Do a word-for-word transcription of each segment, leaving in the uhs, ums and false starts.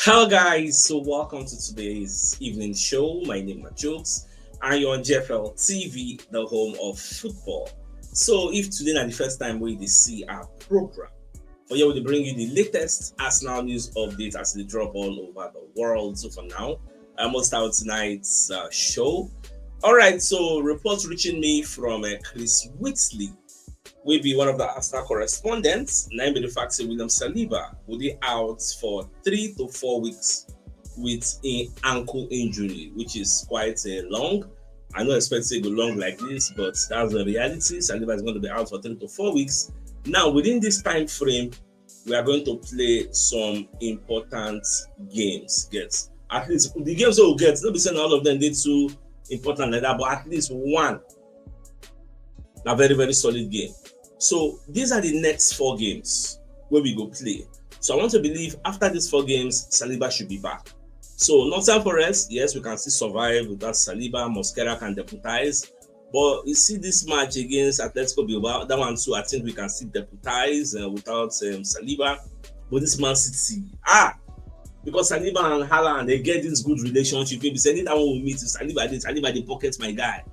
Hello, guys. So, welcome to today's evening show. My name is Jokes, and you're on J F L T V, the home of football. So, if today is the first time we see our program, for here we bring you the latest Arsenal news updates as they drop all over the world. So, for now, I must out tonight's uh, show. All right, so reports reaching me from uh, Chris Whitley, will be one of the Arsenal correspondents. Now, be the fact that William Saliba will be out for three to four weeks with an ankle injury, which is quite a long. I don't expect it to go long like this, but that's the reality. Saliba is going to be out for three to four weeks. Now, within this time frame, we are going to play some important games. Get at least the games we'll get. Not be saying all of them did too important like that, but at least one a very, very solid game. So these are the next four games where we go play. So I want to believe after these four games, Saliba should be back. So Nottingham Forest, yes, we can still survive without Saliba. Mosquera can deputize. But you see this match against Atletico Bilbao, that one too, I think we can still deputize uh, without um, Saliba. But this Man City, ah, because Saliba and Haaland, they get this good relationship. Maybe say anytime we meet, Saliba dey, Saliba dey pocket my guy.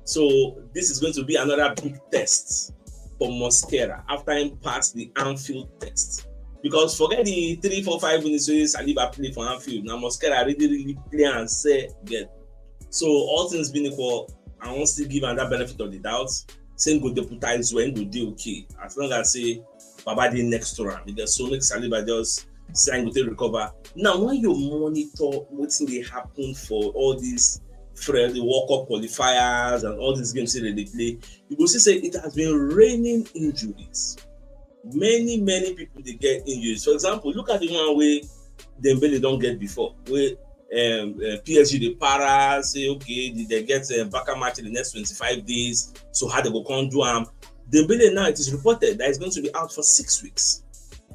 So this is going to be another big test for Mosquera after he passed the Anfield test. Because forget the three, four, five minutes wey Saliba play for Anfield, na Mosquera really, really play and sell get. So all things being equal, I wan still give am that benefit of the doubt. Say he go deputize well, he go dey okay. As long as say Baba dey next to am, because so make Saliba just say he go take recover. Now, when you monitor wetin dey happen for all these friendly World Cup qualifiers and all these games wey dem dey play, you go see say it has been raining injuries. Many, many people dey get injuries. For example, look at the one wey Dembele don get before, wey um, uh, P S G dey para, say, okay, they get a uh, Barca match in the next twenty-five days, so how they go come do am? Dembele now, it is reported that he's going to be out for six weeks.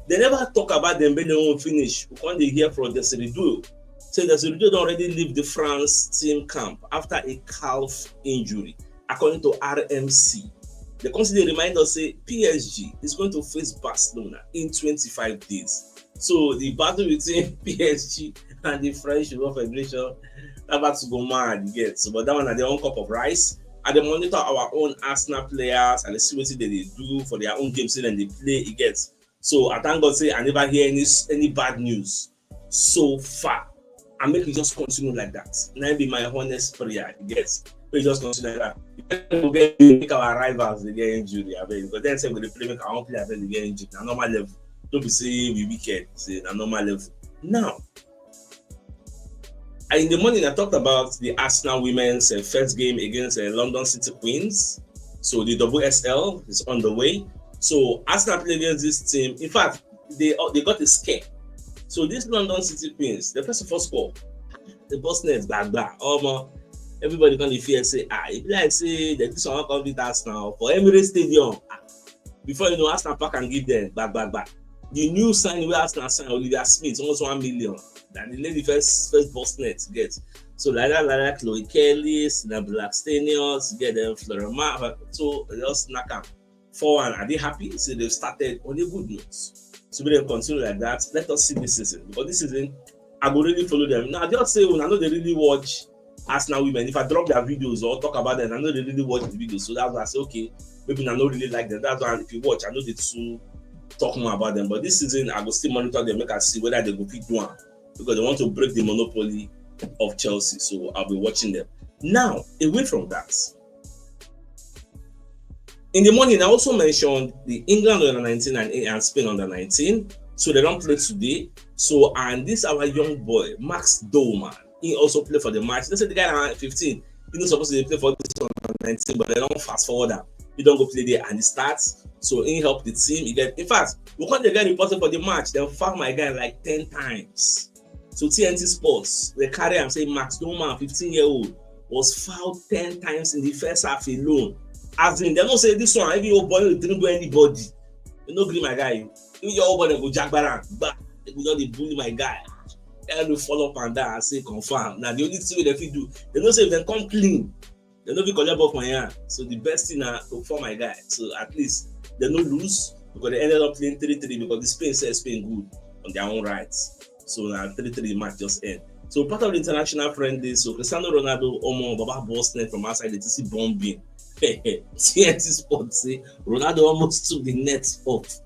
They never talk about Dembele own finish. We come dey hear from Desiré Doué. So Desiré Doué don already leave the France team camp after a calf injury, according to R M C. They come still dey remind us say P S G is going to face Barcelona in twenty-five days. So the battle between P S G and the French Football Federation, that battle go mad, you get. So, but that one na their own cup of rice. I dey monitor our own Arsenal players and dey see wetin dem dey do for their own games wey dem dey play, you get. So I thank God say I never hear any any bad news so far. And make e just continue like that. Na im be my honest prayer, you get. Make e just continue like that. We go get make our rivals dey get injury, abeg. Because dem sef go dey play make our own player dem dey get injury. Na normal level. No be say we wicked, say na normal level. Now, in the morning, I talked about the Arsenal women's uh, first game against uh, London City Queens. So the W S L is on the way. So Arsenal play against this team. In fact, they uh, they got a scare. So this London City Queens, the first of all score, the ball net, blah blah. Um, everybody gonna fear say, ah, if like say they do some come beat Arsenal for Emirates Stadium. Ah, before you know, Arsenal pack and give them back, back, back. The new sign wey Arsenal sign, Olivia Smith, almost one million. That the lady first first boss net get. So like that, like that, Chloe Kelly, Sina Black Stenius, get them Florent. So they just snack am. Four one, are they happy? So they've started on a good note. So we then continue like that. Let us see this season. Because this season, I go really follow them. Now, I just say when I know they really watch Arsenal women, if I drop their videos or talk about them, I know they really watch the videos. So that's why I say, okay, maybe I don't really like them. That's why if you watch, I know they too talk more about them. But this season, I go still monitor them, make I see whether they go fit do am. Because they want to break the monopoly of Chelsea. So I'll be watching them. Now, away from that, in the morning, I also mentioned the England under nineteen and, and Spain under nineteen. So they don't play today. So, and this our young boy, Max Doman, he also played for the match. They said the guy around fifteen, he not supposed to play for this under nineteen, but they don't fast forward that. He don't go play there and he starts. So he helped the team. He get, in fact, we can't get reported for the match. They found my guy like ten times. So T N T Sports, they carry and say Max Doman, fifteen year old, was fouled ten times in the first half alone. As in, they don't say this one, every old boy will dribble anybody. You know, green my guy. If your old boy go jackbaran, but they go just bully my guy. They will fall up and down and say confirm. Now the only thing they fit do, they don't say if they come clean, they no fit collect ball for him hand. So the best thing na to fall my guy. So at least they no lose because they ended up playing three three because the Spain said Spain good on their own rights. So na three three match just end. So part of the international friendly, so Cristiano Ronaldo, omo, Baba burst net from outside the T C bombing. T N T Sports say Ronaldo almost took the net off.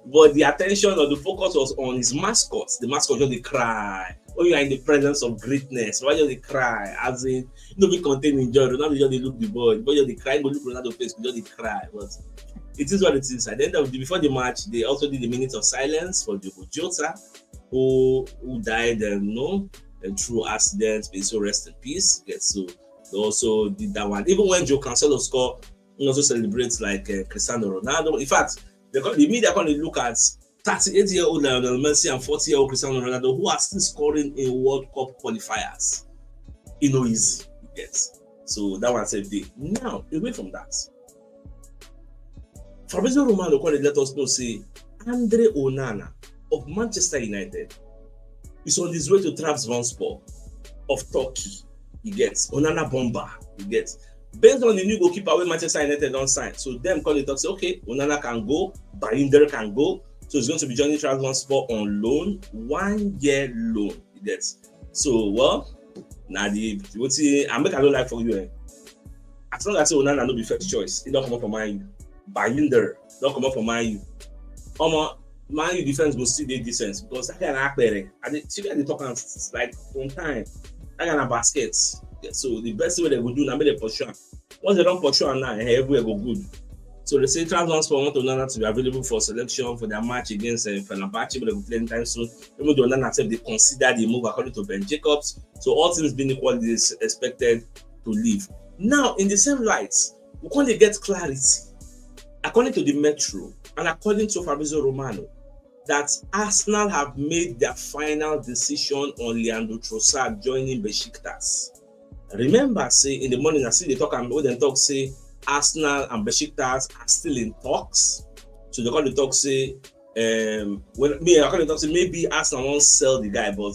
But the attention or the focus was on his mascot. The mascot just dey cry. When you are in the presence of greatness, why just dey cry? As in, no be contain in joy. Ronaldo just dey look the ball. The ball just dey cry. Go look Ronaldo face, just dey cry. But it is what it is. At the end of the, before the match, they also did a minute of silence for Diogo Jota, who who died, um, no, uh, through accident. May so rest in peace. Yes, so they also did that one. Even when Joe Cancelo score, he also celebrates like uh, Cristiano Ronaldo. In fact, they call, the media come dey look at thirty-eight-year-old Lionel Messi and forty-year-old Cristiano Ronaldo, who are still scoring in World Cup qualifiers. E no easy, you get. So that one sef dey. Now, away from that, Fabrizio Romano come dey let us know say Andre Onana of Manchester United is on his way to Trabzonspor of Turkey. You get, Onana Bomber. You get, based on the new goalkeeper wey Manchester United don sign, so dem come dey talk say, okay, Onana can go, Bayindir can go, so he's going to be joining Trabzonspor on loan, one year loan. You get, so, well, na the wetin I make I no like for you, eh? As long as say Onana no be first choice, he don comot for Man U. Bayindir don comot for Man U. Omo, Man U defense go still dey decent because that guy na akpere. I dey, see, I dey talk am like one time. That guy na basket. Yeah, so the best thing wey dem go do na make dem pursue am. Once dem don pursue am now, eh, everywhere go good. So they say Trabzonspor want Onana to be available for selection for their match against uh, Fenerbahce, but they go play anytime soon. Even though Onana sef dey consider the move according to Ben Jacobs. So all things being equal, it is expected to leave. Now, in the same light, we come dey get clarity, according to the Metro and according to Fabrizio Romano, that Arsenal have made their final decision on Leandro Trossard joining Besiktas. Remember say in the morning, I see they talk am, wey dem talk say Arsenal and Besiktas are still in talks. So they come dey talk say, um, when me, I come dey talk say maybe Arsenal wan sell the guy, but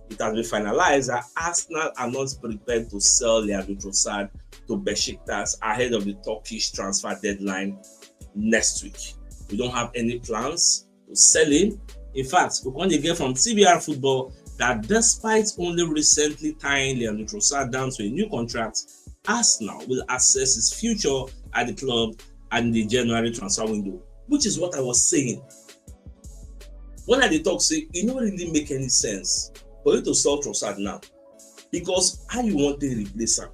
it has been finalized that Arsenal are not prepared to sell Leandro Trossard to Besiktas ahead of the Turkish transfer deadline next week. We don't have any plans to sell him. In fact, we come dey get from T B R Football that despite only recently tying Leandro Trossard down to a new contract, Arsenal will assess his future at the club and the January transfer window, which is what I was saying. When I dey talk say e no really make any sense for you to sell Trossard now, because how you wan take replace am?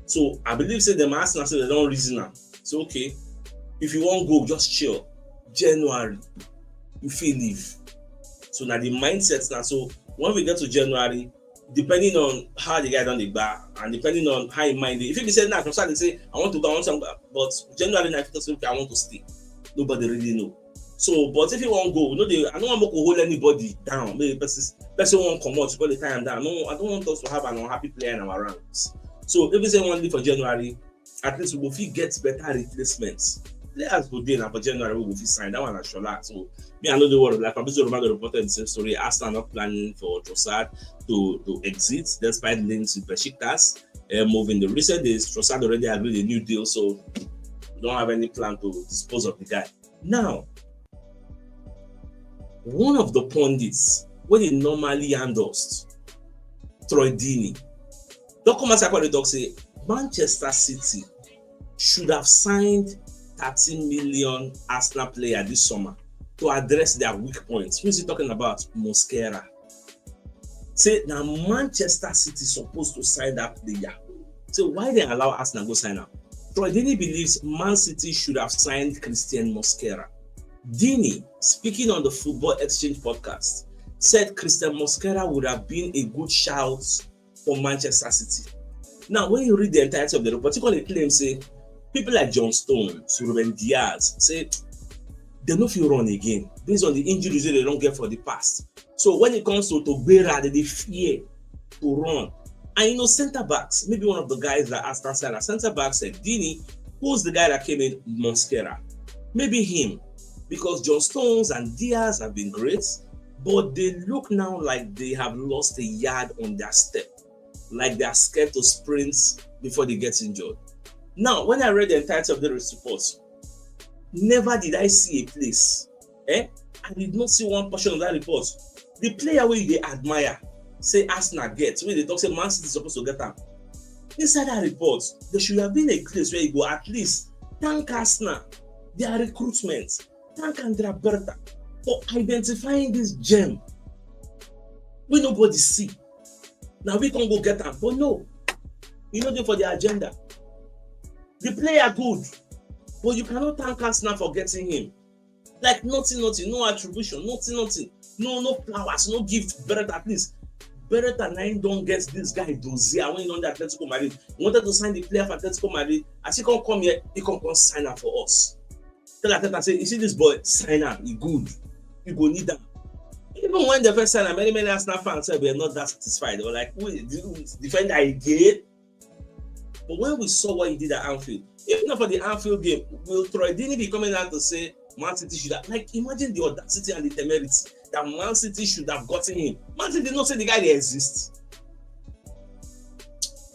So I believe say dem Arsenal say dem don reason am. So okay, if you wan go, just chill. January, you fit leave. So na the mindset na. So when we get to January, depending on how the guy don dey gba and depending on how him mind dey, if he be say na Trossard dey say I want to go, I want to go, but January na, if he talk say okay, I want to stay, nobody really know. So, but if he wan go, no dey, I no wan make we hold anybody down. Make the person, person wan comot, you go dey tie am down. No, I don't want us to have an unhappy player in our ranks. So if he say he wan leave for January, at least we go fit get better replacements. Players go dey na for January we go fit sign. That one na sure. So me, I no dey worry. Like Fabrizio Romano reported the same story, Arsenal not planning for Trossard to to exit despite links with Besiktas. Uh, moving the recent days, Trossard already agreed a new deal, so we don't have any plan to dispose of the guy. Now, one of the pundits wey dey normally endorse, Troy Deeney, don come outside come dey talk say Manchester City should have signed thirty million Arsenal player this summer to address their weak points. Who is he talking about? Mosquera. Say na Manchester City supposed to sign that player. Say why dem allow Arsenal go sign am? Troy Deeney believes Man City should have signed Christian Mosquera. Deeney, speaking on the Football Exchange podcast, said Christian Mosquera would have been a good shout for Manchester City. Now, when you read the entirety of the report, you gonna claim say people like John Stones, Ruben Dias, say dem no fit run again based on the injuries wey dem don get for the past. So when it comes to to gbera, dem dey fear to run. And you know, centre backs, maybe one of the guys that Arsenal signed as centre backs, eh, Deeney, who's the guy that came in? Mosquera. Maybe him, because John Stones and Dias have been great, but they look now like they have lost a yard on their step, like they are scared to sprint before they get injured. Now, when I read the entirety of the report, never did I see a place, eh? I did not see one portion of that report The player wey you dey admire, say Arsenal get, wey dey talk say Man City suppose to get am. Inside that report, there should have been a place where you go at least thank Arsenal, their recruitment, thank Andrea Berta for identifying this gem wey nobody see. Now we can go get am, but no, you know dey for the agenda. The player good, but you cannot thank Arsenal for getting him. Like nothing, nothing, no attribution, nothing, nothing, no, no flowers, no gift. Beretta, at least Beretta na him don get this guy Dozier when he don dey Atletico Madrid. He wanted to sign the player for Atletico Madrid. As he come come here, he come come sign am for us. Tell Arteta say, you see this boy, sign am, he good. You go need am. Even when the first sign am, many many Arsenal fans said we are not that satisfied. They were like, wait, the defender again. But when we saw what he did at Anfield, if not for the Anfield game, will Troy Deeney be coming out to say Man City should have, like, imagine the audacity and the temerity that Man City should have gotten him. Man City did not say the guy dey exist.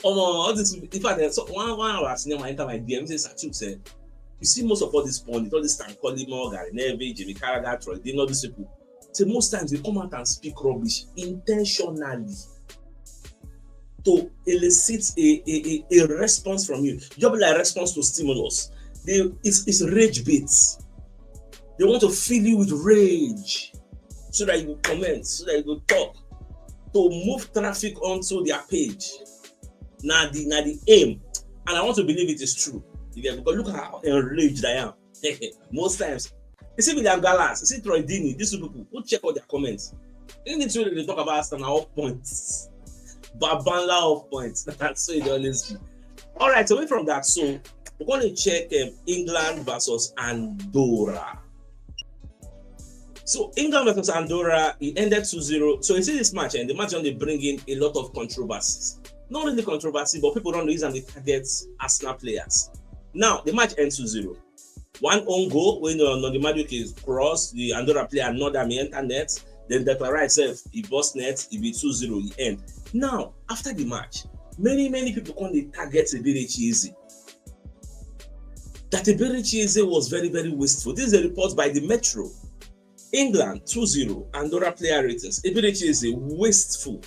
Omo, all this, in fact, eh, so one one hour cinema enter my D M, say, Sachuk said, you see most of all this pundits, all this Stan Collymore, Gary Neville, Jimmy Carragher, Troy Deeney, all these people, say most times they come out and speak rubbish intentionally to elicit a, a, a, a response from you. Just be like response to stimulus. They, it's, it's rage bait. They want to fill you with rage so that you go comment, so that you go talk, to move traffic onto their page. Now the, now the aim. And I want to believe it is true. You get, because look how enraged I am. Most times, you see William Gallas, you see Troy Deeney, these two people, go check out their comments. Anything wey dem dey talk about Arsenal, na off points. Babanla off points. That's so it always be. All right, away from that, so we're going to check um, England versus Andorra. So England versus Andorra, it ended two zero. So you see this match, and the match only bring in a lot of controversies. Not really controversy, but people don use am dey target Arsenal players. Now, the match ends two zero. One own goal, when uh, Noni Madueke cross, the Andorra player nod am, he enter net. Then Declan Rice sef, he burst net, e be two zero, e end. Now, after the match, many, many people come dey target Eberechi Eze. That Eberechi Eze was very, very wasteful. This is a report by the Metro. England two zero, Andorra player ratings. Eberechi Eze wasteful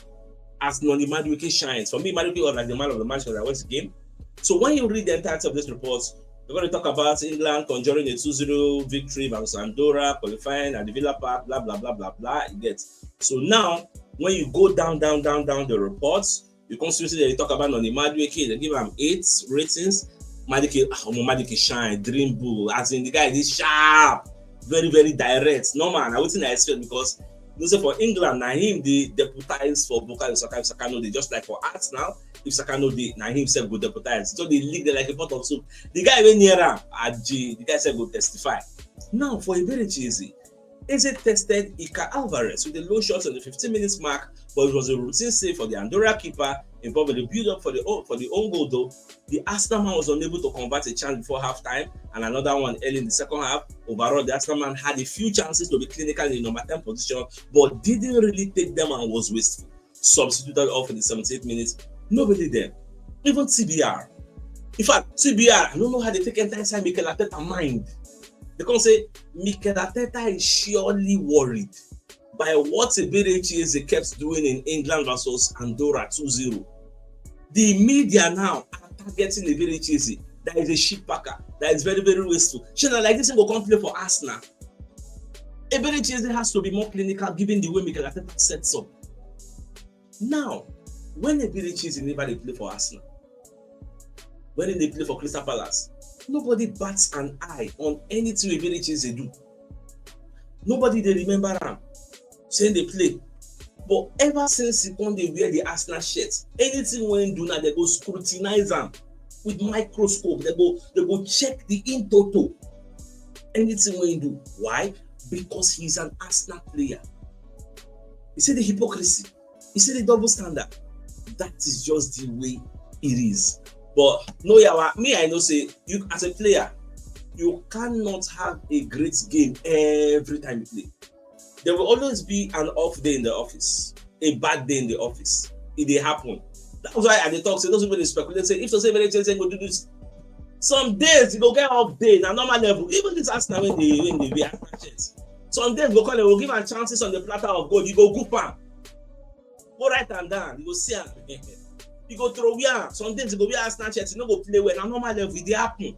as Noni Madueke shines. For me, Madueke was like the man of the match for the West game. So when you read the entirety of this report, we're going to talk about England conjuring a two zero victory versus Andorra, qualifying at the Villa Park, blah, blah, blah, blah, blah. You get. So now, when you go down, down, down, down the reports, you come see say they talk about Noni Madueke, they give am eight ratings. Madueke, ah, Omo Madueke shine, dream bull. As in, the guy is sharp, very, very direct. No man, I wouldn't expect, because you know say for England, na him dey deputize for Bukayo Saka. If Saka no dey, just like for Arsenal, if Saka no dey, na him sef go deputize. So they leak there like a pot of soup. The guy wey near am, Aji, the guy sef go testify. Now for Eberechi Eze, Eze tested Ika Alvarez with a low shot on the fifteen minutes mark, but it was a routine save for the Andorra keeper involved in the build-up for the o- for the own goal. Though the Arsenal man was unable to convert a chance before halftime and another one early in the second half. Overall, the Arsenal man had a few chances to be clinical in the number ten position, but didn't really take them and was wasteful. Substituted off in the seventieth minute. Nobody there. Even T B R. In fact, T B R, I don't know how they take enter inside Mikel Arteta mind. They come say, Mikel Arteta is surely worried by what Eberechi Eze kept doing in England versus Andorra two zero. The media now are targeting Eberechi Eze. That is a shit packer. That is very, very wasteful. Shey na like this thing go come play for Arsenal? Eberechi Eze has to be more clinical given the way Mikel Arteta sets up. Now, when Eberechi Eze never dey play for Arsenal, when he dey play for Crystal Palace, nobody bats an eye on anything Eberechi Eze do. Nobody dey remember am say he dey play. But ever since he come dey wear the Arsenal shirt, anything wey he do now, they go scrutinize am with microscope. They go, they go check the in toto. Anything wey he do. Why? Because he's an Arsenal player. You see the hypocrisy. You see the double standard. That is just the way it is. But no, yawa, me, I know say you as a player, you cannot have a great game every time you play. There will always be an off day in the office, a bad day in the office. It dey happen. That's why I dey talk say those people dey speculate say if to say Eberechi Eze go do this, some days you go get off day. Na normal level. Even this Arsenal wey dey, wey dey wear Arsenal shirts, Some days go call, dem go give am chances on the platter of gold. You go group am. Go write am down. You go see am. You go throw away am. Some days you go wear Arsenal shirt. You no go play well. Na normal level. E dey happen.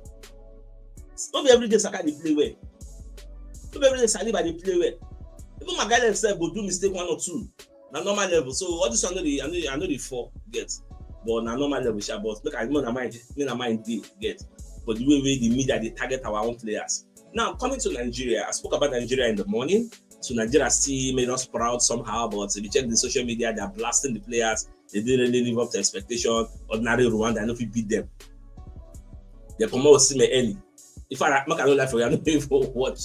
No be every day Saka dey play well. No be every day Saliba dey play well. Even Magalhaes sef go do mistake one or two. Na normal level. So all this one no dey, I no dey, I no dey fall, get. But na normal level, sha. But make I, make na mind, make na mind dey, get. But the way wey the media dey target our own players. Now, coming to Nigeria, I spoke about Nigeria in the morning. So Nigeria still made us proud somehow, but if you check the social media, they are blasting the players. They didn't really live up to expectation. Ordinary Rwanda, I no fit beat them. They come out see me early. In fact, I, make I no lie for you, I no even watch.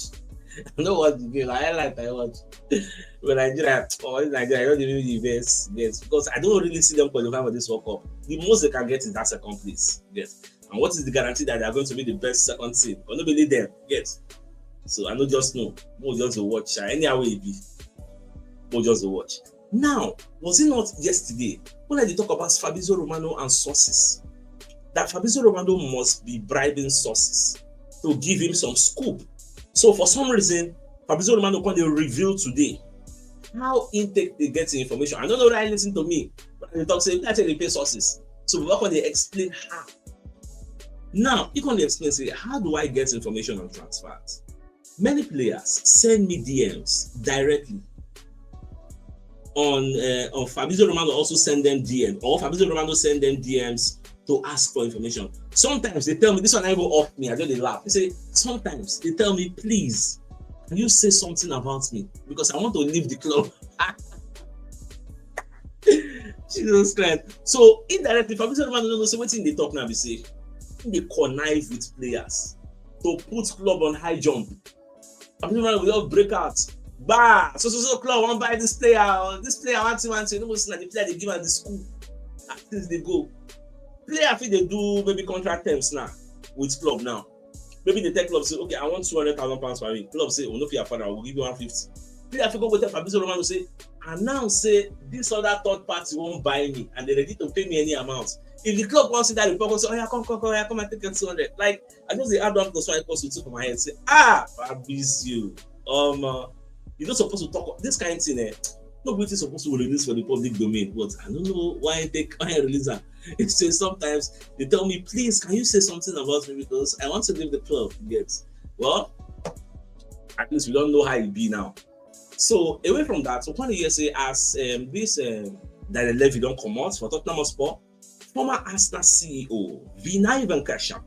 I no watch the game. I like I watch. But Nigeria, oh, Nigeria, I don't even the best, yes, because I don't really see them qualify for this World Cup. The most they can get is that second place, yes. And what is the guarantee that they are going to be the best second team? But no believe them, yes. So I no just know. We'll just watch. Uh, anyhow it be, we'll just watch. Now, was it not yesterday when I dey talk about Fabrizio Romano and sources? That Fabrizio Romano must be bribing sources to give him some scoop. So for some reason, Fabrizio Romano come dey reveal today how intake they get information. I don't know whether I listen to me, but they talk say I tell they pay sources. So we come dey explain how. Now, he come dey explain say, how do I get information on transfers? Many players send me D Ms directly on uh, on Fabrizio Romano also send them D M, or Fabrizio Romano send them D Ms to ask for information. Sometimes they tell me, this one I go off me, I just dey laugh. They say, sometimes they tell me, please, can you say something about me? Because I want to leave the club. Jesus Christ. So indirectly, Fabrizio Romano no know say wetin dey talk now be say he dey connive with players to put club on high jump. Fabrizio Romano go just break out. Bah, so so so club wan buy this player. Or this player one thing, one thing. You know, say na the player dey give am the school. As things dey go, player fit dey do maybe contract terms now with club now. Maybe they tell club say, okay, I want two hundred thousand pounds per week. Club say, oh, no fit afford am, we'll give you one fifty. Player fit go go tell Fabrizio Romano say, announce say this other third party won't buy me and they're ready to pay me any amount. If the club wants that report, say, oh yeah, come, come, come, yeah, come and take your two hundred. Like, I just dey add one plus one equals to two for my head. Say, ah, Fabrizio, um, uh, you're not supposed to talk this kind of thing. Eh? No, wetin suppose to release for the public domain. But I don't know why they can't release am. It's just sometimes they tell me, please, can you say something about me because I want to leave the club. Yes. Well, at least we don't know how it be now. So away from that, so when you say as um, this um, Daniel Levy don't come out for Tottenham Hotspur, former Arsenal C E O Vinai Venkasham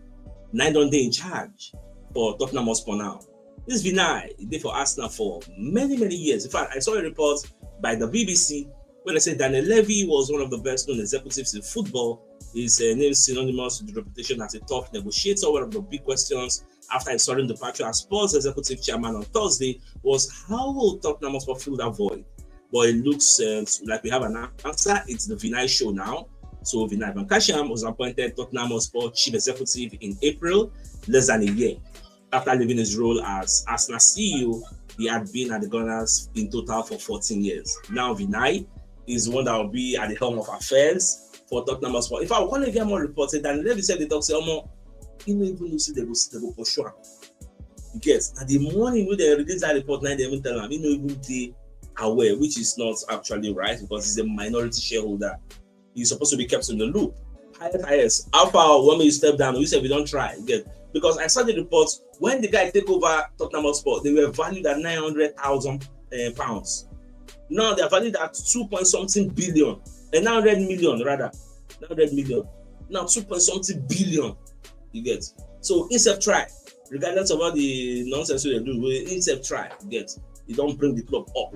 now don dey in charge for Tottenham Hotspur now. This Vinai dey for Arsenal for many many years. In fact, I saw a report by the B B C where they say Daniel Levy was one of the best known executives in football. His uh, name is synonymous with the reputation as a tough negotiator. One of the big questions after his sudden departure as Spurs executive chairman on Thursday was how will Tottenham Hotspur fill that void? But it looks uh, like we have an answer. It's the Vinai show now. So Vinai Van Kasham was appointed Tottenham Hotspur chief executive in April, less than a year after leaving his role as Arsenal C E O. He had been at the Gunners in total for fourteen years. Now Vinai is the one that will be at the helm of affairs for Tottenham Hotspur. If I want to get more reports, then Levy said they talk say, Omo, he no even know say they go they go pursue am. You get, and the morning when they release that report, now they even tell him he no even dey aware, which is not actually right because he's a minority shareholder. He's supposed to be kept in the loop. Highest, highest. How far when you step down? You said we don't try. You get, because I saw the report when the guy take over Tottenham Hotspur, they were valued at nine hundred thousand uh, pounds. Now they're valued at two point something billion, and nine hundred million rather, nine hundred million. Now two point something billion. You get, so instead try, regardless of all the nonsense we do, we instead try. You get, you don't bring the club up.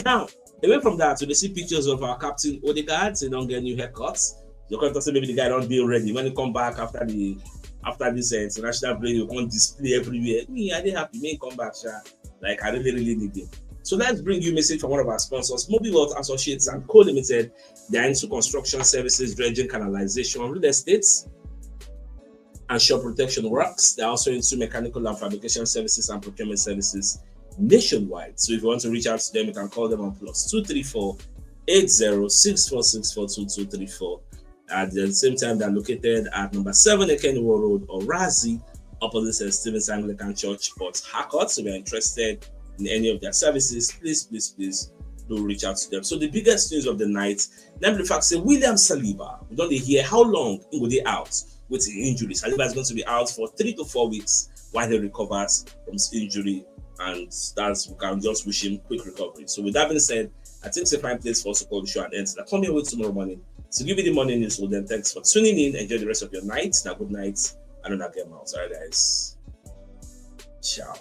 Now away from that, so they see pictures of our captain Odegaard. They don't get new haircuts. You can't say maybe the guy don't be ready when he come back after the after this uh, international break. You can't display everywhere. Me, I didn't happy. Me come back, sha. Like I really, really need him. So let's bring you a message from one of our sponsors, Mobile World Associates and Co Limited. They are into construction services, dredging, canalization, real estates, and shore protection works. They're also into mechanical and fabrication services and procurement services nationwide. So if you want to reach out to them, you can call them on plus two three four eight zero six four six four two two three four. At the same time, they're located at number seven Ekeniwo Road, Orazi, opposite St. Stephen's Anglican Church, Port Harcourt. So if you're interested, in any of their services, please, please, please do reach out to them. So the biggest news of the night, namely the fact say William Saliba, we don dey hear how long he go dey out with his injury. Saliba is going to be out for three to four weeks while he recovers from his injury, and that's, we can just wish him quick recovery. So with that being said, I think it's a fine place for us to call the show and end. So come here with tomorrow morning to give you the morning news. So then thanks for tuning in. Enjoy the rest of your night. Now good night. And on again, all right, guys. Ciao.